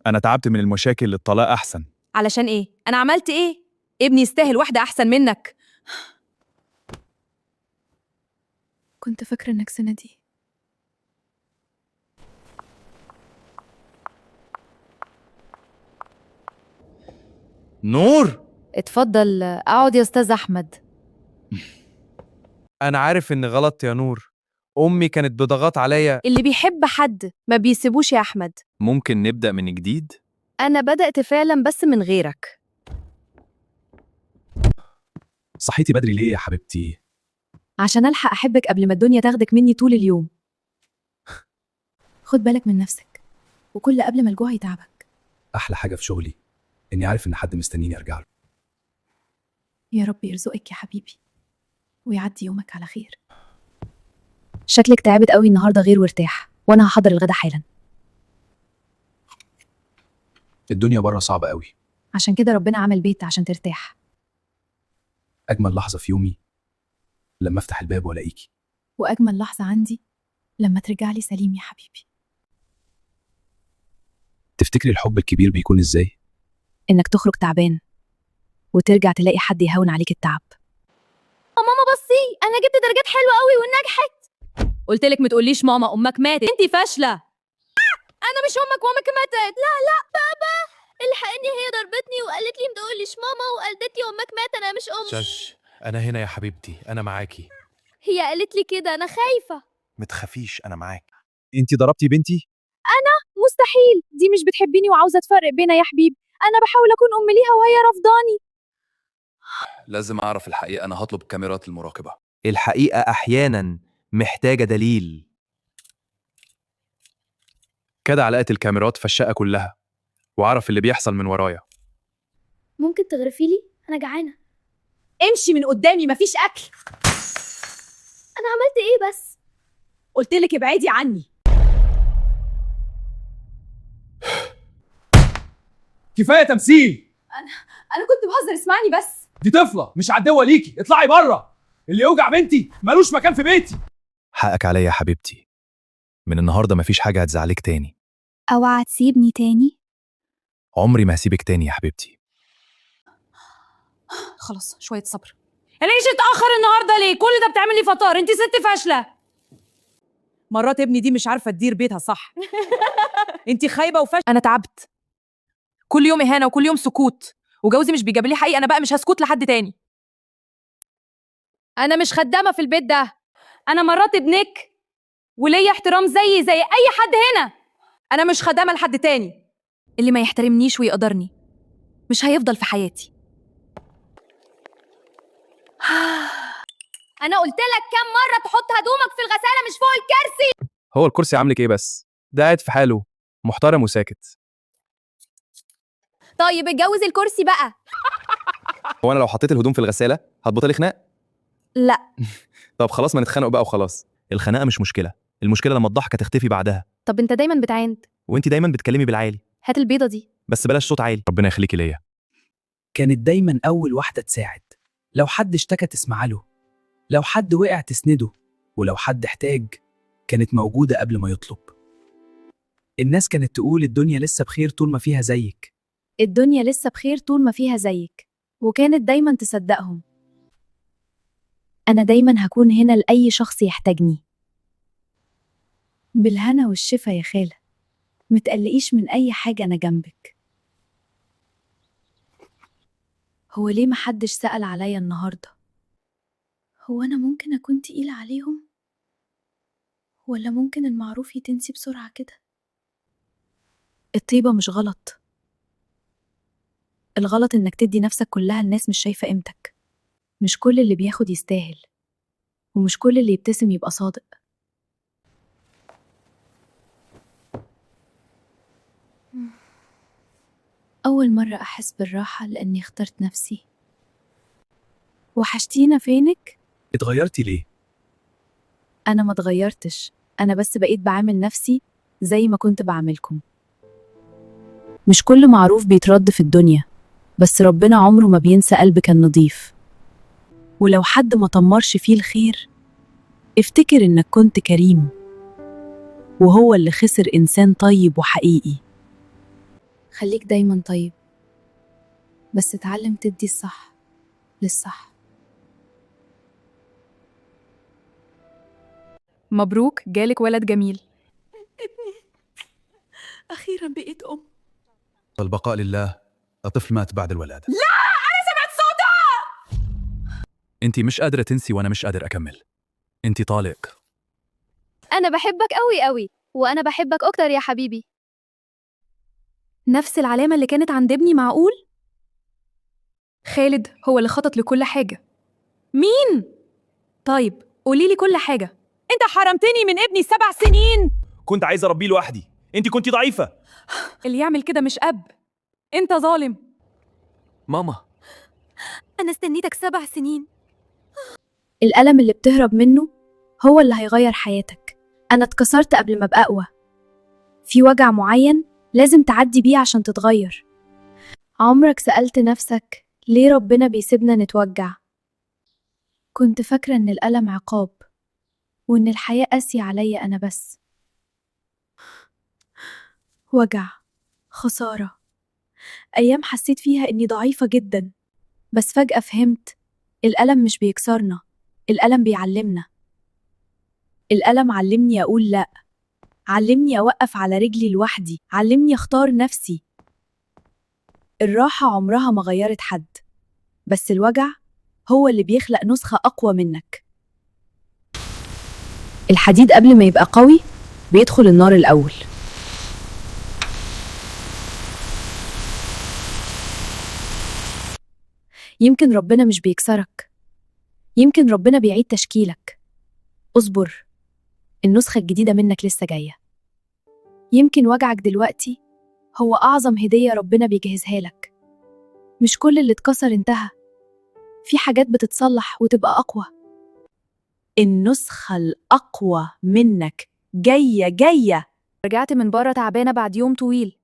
أنا تعبت من المشاكل، الطلاق أحسن. علشان ايه؟ انا عملت ايه؟ ابني يستاهل واحدة احسن منك. كنت فاكرة إنك سندي. نور، اتفضل اقعد يا استاذ احمد. أنا عارف إني غلط يا نور، أمي كانت بضغط عليا. اللي بيحب حد ما بيسيبوش يا احمد. ممكن نبدأ من جديد؟ انا بدأت فعلا بس من غيرك. صحيتي بدري ليه يا حبيبتي؟ عشان الحق احبك قبل ما الدنيا تاخدك مني طول اليوم. خد بالك من نفسك، وكل قبل ما الجوع يتعبك. أحلى حاجة في شغلي إني عارف إن حد مستنيني أرجع له. يا رب يرزقك يا حبيبي ويعدي يومك على خير. شكلك تعبت قوي النهارده، غير وارتاح، وانا هحضر الغدا حالا. الدنيا بره صعبة قوي. عشان كده ربنا عمل بيت عشان ترتاح. أجمل لحظة في يومي لما أفتح الباب وألاقيكي. وأجمل لحظة عندي لما ترجع لي سليم يا حبيبي. تفتكري الحب الكبير بيكون إزاي؟ انك تخرج تعبان وترجع تلاقي حد يهون عليك التعب. ماما بصي، انا جبت درجات حلوة قوي ونجحت. قلت لك ما تقوليش ماما، امك ماتت، انت فاشلة. انا مش امك وامك ماتت. لا لا بابا الحقني، هي ضربتني وقالت لي ما تقوليش ماما وقالت لي امك مات، انا مش ام. شش، أنا هنا يا حبيبتي، أنا معاكي. هي قالت لي كده، انا خايفة. متخافيش، أنا معاك. أنت ضربتي بنتي؟ مستحيل، دي مش بتحبني وعاوزه تفرق بينا يا حبيبي. انا بحاول اكون ام ليها وهي رافضاني. لازم أعرف الحقيقة، أنا هطلب كاميرات المراقبة. الحقيقة أحيانا محتاجة دليل. كده علقت الكاميرات في الشقة كلها وعرف اللي بيحصل من ورايا. ممكن تغرفي لي؟ انا جعانة. امشي من قدامي، مفيش اكل. انا عملت ايه بس؟ قلت لك ابعدي عني. كفاية تمثيل. انا كنت بهزر، اسمعني بس. دي طفله مش عدوه ليكي، اطلعي بره. اللي يوجع بنتي ملوش مكان في بيتي. حقك عليا يا حبيبتي، من النهاردة مفيش حاجة هتزعلك تاني. اوعى تسيبني تاني. عمري ما هسيبك تاني يا حبيبتي. خلاص شوية صبر. العيش اتاخر النهارده ليه؟ كل ده بتعملي فطار؟ انت ست فاشلة. مرات ابني دي مش عارفه تدير بيتها صح. انت خايبة وفاشله. انا تعبت، كل يوم اهانه وكل يوم سكوت، وجوزي مش بيجاب لي حقي. انا بقى مش هسكت لحد تاني. انا مش خدامه في البيت ده، انا مرات ابنك وليا احترام زيي زي اي حد هنا. انا مش خدامه لحد تاني. اللي ما يحترمنيش ويقدرني مش هيفضل في حياتي. انا قلت لك كام مرة تحط هدومك في الغسالة مش فوق الكرسي. هو الكرسي عاملك إيه بس؟ ده قاعد في حاله محترم وساكت. طيب اتجوز الكرسي بقى. هو أنا لو حطيت الهدوم في الغسالة هتبطلي خناق؟ لا. طب خلاص ما نتخانقوا بقى وخلاص. الخناقة مش مشكلة، المشكلة لما الضحكة تختفي بعدها. طب انت دايما بتعاند. وأنت دايما بتكلمي بالعالي. هات البيضة دي. بس بلاش صوت عالي. ربنا يخليكي ليا. كانت دايما أول واحدة تساعد. لو حد اشتكى تسمع له، لو حد وقع تسنده، ولو حد احتاج كانت موجودة قبل ما يطلب. الناس كانت تقول الدنيا لسه بخير طول ما فيها زيك. الدنيا لسه بخير طول ما فيها زيك، وكانت دايما تصدقهم. أنا دايما هكون هنا لأي شخص يحتاجني. بالهنا والشفا يا خالة، متقلقيش من أي حاجة، أنا جنبك. هو ليه محدش سأل عليا النهاردة؟ هو أنا ممكن أكون تقيلة عليهم؟ ولا ممكن المعروف يتنسي بسرعة كده؟ الطيبة مش غلط، الغلط إنك تدي نفسك كلها لناس مش شايفة قيمتك. مش كل اللي بياخد يستاهل، ومش كل اللي يبتسم يبقى صادق. أول مرة أحس بالراحة لأني اخترت نفسي. وحشتينا، فينك؟ اتغيرتي ليه؟ أنا ما اتغيرتش، أنا بس بقيت بعامل نفسي زي ما كنت بعاملكم. مش كل معروف بيترد في الدنيا، بس ربنا عمره ما بينسى قلب كان نضيف. ولو حد ما طمرش فيه الخير، افتكر إنك كنت كريم، وهو اللي خسر إنسان طيب وحقيقي. خليك دايما طيب، بس اتعلم تدي الصح للصح. مبروك، جالك ولد جميل. أخيرا بقيت أم. البقاء لله، الطفل مات بعد الولادة. لا، انا سمعت صوتها. انت مش قادرة تنسي وانا مش قادر اكمل. انت طالق. أنا بحبك أوي أوي. وأنا بحبك أكتر يا حبيبي. نفس العلامة اللي كانت عند ابني، معقول؟ خالد هو اللي خطط لكل حاجة. مين؟ طيب قولي لي كل حاجة. انت حرمتني من ابني 7 سنين. كنت عايز اربيه لوحدي، انت كنت ضعيفة. اللي يعمل كده مش أب، انت ظالم. ماما. أنا استنيتك 7 سنين. الألم اللي بتهرب منه هو اللي هيغير حياتك. أنا اتكسرت قبل ما أبقى أقوى. في وجع معين لازم تعدي بيه عشان تتغير. عمرك سألت نفسك ليه ربنا بيسيبنا نتوجع؟ كنت فاكرة إن الألم عقاب، وإن الحياة قاسية عليا أنا بس. وجع، خسارة، أيام حسيت فيها إني ضعيفة جدا، بس فجأة فهمت الألم مش بيكسرنا، الألم بيعلمنا. الألم علمني أقول لأ، علمني أوقف على رجلي لوحدي، علمني أختار نفسي. الراحة عمرها ما غيرت حد، بس الوجع هو اللي بيخلق نسخة أقوى منك. الحديد قبل ما يبقى قوي بيدخل النار الأول. يمكن ربنا مش بيكسرك، يمكن ربنا بيعيد تشكيلك. اصبر، النسخة الجديدة منك لسه جاية. يمكن وجعك دلوقتي هو أعظم هدية ربنا بيجهزها لك. مش كل اللي اتكسر انتهى، في حاجات بتتصلح وتبقى أقوى. النسخة الأقوى منك جاية جاية. رجعت من بره تعبانة بعد يوم طويل.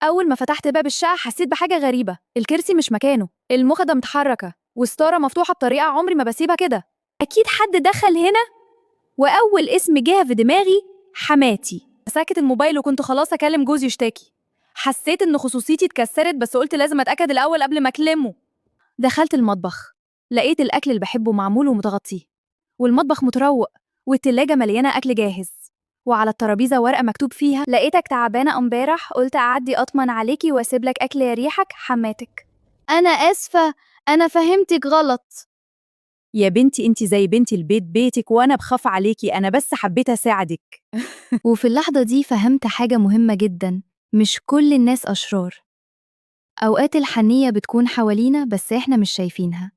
أول ما فتحت باب الشقة حسيت بحاجة غريبة، الكرسي مش مكانه، المخدة متحركة، والستارة مفتوحة بطريقة عمري ما بسيبها كده. أكيد حد دخل هنا. وأول اسم جه في دماغي حماتي. مسكت الموبايل وكنت خلاص أكلم جوزي يشتكي. حسيت إن خصوصيتي اتكسرت، بس قلت لازم أتأكد الأول قبل ما أكلمه. دخلت المطبخ، لقيت الأكل اللي بحبه معمول ومتغطيه، والمطبخ متروق، والتلاجة مليانة أكل جاهز، وعلى الترابيزة ورقة مكتوب فيها: لقيتك تعبانة امبارح، قلت أعدي أطمن عليكي وأسيب لك أكل يريحك. حماتك. أنا آسفة، أنا فهمتك غلط. يا بنتي انت زي بنتي، البيت بيتك وانا بخاف عليكي، انا بس حبيت اساعدك. وفي اللحظة دي فهمت حاجة مهمة جدا، مش كل الناس أشرار. أوقات الحنية بتكون حوالينا بس إحنا مش شايفينها.